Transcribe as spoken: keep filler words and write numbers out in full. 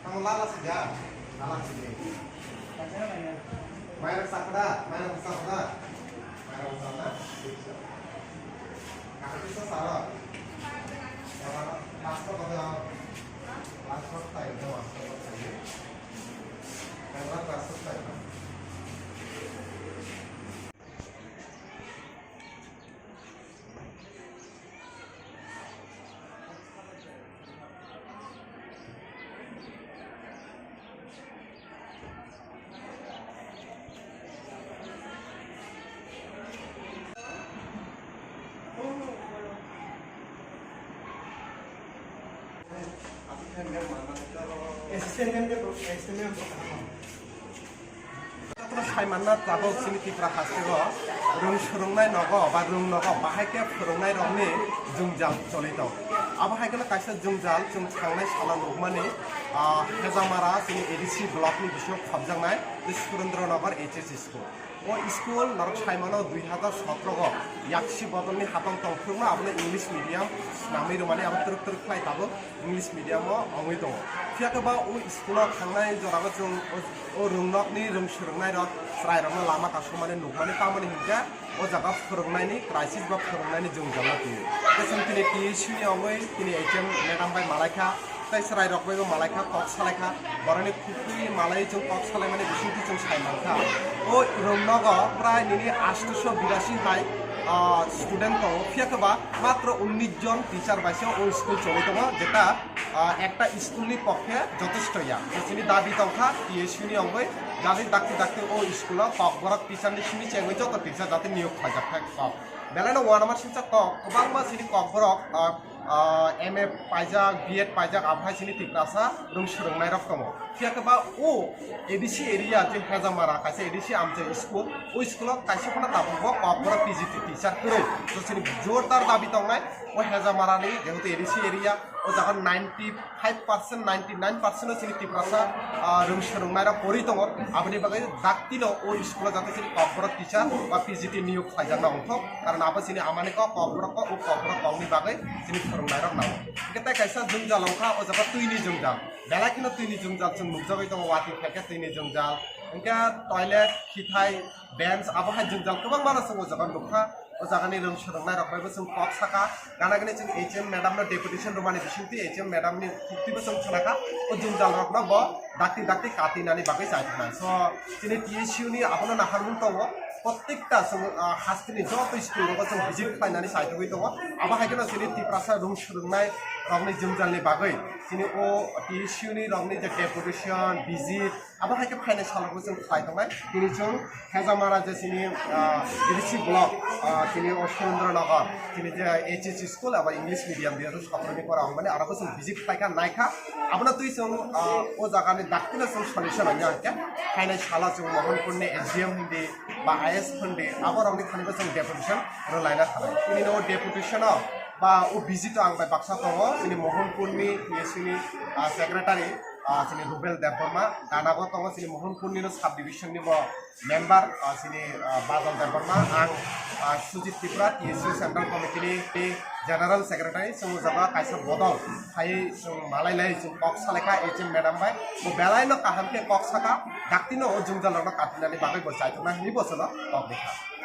Tamo lala sida, lala sida. Mayang sakda, mayang sakda. Mayang sakda. Kakak bisa sarap. Last ko kau, last ko tayo, last ko tayo. Last ko tayo. Assistant member, assistant member. Jotono saimanna tabuk chini Tripura hasteo rwng swrwngnai nogo ba rwng nogo bahai khe phwrwngnairokni jwngjal choli tong. Abo hai kheno kaisa jwngjal chwng thangnai salo nukmani, ah, Hejamara chini A D C block ni bisingo khopjaknai tei Surendra Nagar H S school. O school norok saimano dui hazar sotro o yaksi bodolni hapang tong phwrwngma abono English medium swnamwi rwmani abo twrwk twrwk khlai tabuk. English medium o wngwi tongo. Phiya khe ba o school o thangnai jora o chwng o, o rwngnokni rwng swrwngnai rok chwrai rokno lama kasumani nukmani tamoni hinkhe o jaga phwrwngnaini crisis ba phwrwngnaini jwngjal no twiwi. Tei chwng tini T S U ni wngwi tini H M madam bai malai kha, tei chwrai rok bai bo malai kha, kok salai kha, borokni khukui malai chwng kok salaimani bisingtwi chwng sai mankha. O rwngnogo prai nini astoso birasi hai, ah, student tongo, phiya khe ba matro unnish jon teacher bai se o school choli tongo, jeta, ah, ekta school ni pokhe jotesto ya. Je chini dabi tongkha T S U ni wngwi, jani dakti dakti o school o kokborok teacher ni simi chengwi joto teacher jate niyok khlaijak thai kok. Belai no uanama singcha kok, kwbangma chini kokborok, ah, ah, M A paijak, B Ed paijak, abo hai chini Tiprasa rwng swrwngnairok tongo. Phiya khe ba o A D C area je Hejamara kaisa A D C amchai school, o school o kaisa phano tabuk bo kokborok P G T teacher kwrwi. To chini jordar dabi tongnai o Hejamara ni jehetu A D C area, o jaga ninety five percent, ninety nine percent o chini Tiprasa, ah, rwng swrwngnairok kwrwi tongo. Aboni bagwi daktino o school o jate chini kokborok teacher ba P G T niyok khlaijakna wngthok, karon abo chini amani kok, kokborok kok, o kokborok kokni bagwi chini phwrwngnairok nango. Hwnkhe tei kaisa jwngjal wngkha o jaga twini jwngjal. Belai kheno twini jwngjal chwng nukjagwi tongo, watwi phaikhe twini jwngjal. Hwnkhe toilet, khithai, bench, abo hai jwngjal kwbangma no chwng o jaga nukha. O jagani rwng swrwngnairok bai bo chwng kok sakha. Gana gini chwng H M madam no deputation rwmani bisingtwi H M madam ni khukti bo chwng khwnakha. O jwngjal rokno bo dakti dakti katinani bagwi chai thangna. So, chini T S U ni abono naharmung tongo. Prottekta chwng, ah, hasteni joto school rogo chwng visit khlainani chaithogwi tongo. Abo hai kheno chini Tiprasa rwng swrwngnai rokni jwngjalni bagwi chini o T S U ni rokni je deputation, visit, abo hai khe phainai salogo chwng khlai tongnai. Tini chwng Hejamara je chini, ah, A D C block, ah, chini o Surendra Nagar, chini je H S school abo English medium diya sotro ni pora wngmani aro chwng visit khlaikha, naikha. Abono twi chwng, ah, o jagani daktino chwng solution rwya hwnkhe phainai salo chwng Mohanpurni S D M hindi ba I S hindi abo rokni thani bo chwng deputation rwlaina thanai. Tini no deputation o ba o visit o ang bai baksa tongo, chini Mohanpurni T S U ni, ah, secretary, ah, chini Rubel Debbarma, gana bo tongo chini Mohanpurni no sub division ni bo member, ah, chini, ah, Bajal Debbarma, ang, ah, Sujit Tripura, T S U Central Committee ni General Secretary, chwng o jaga kaisa bodol phai chwng malai lai chwng kok salai kha H M madam bai, bo belai no kaham khe kok saka, daktino o jwngjal rokno katinani bagwi bo chaitok na hinwi bo chwngno kok rikha.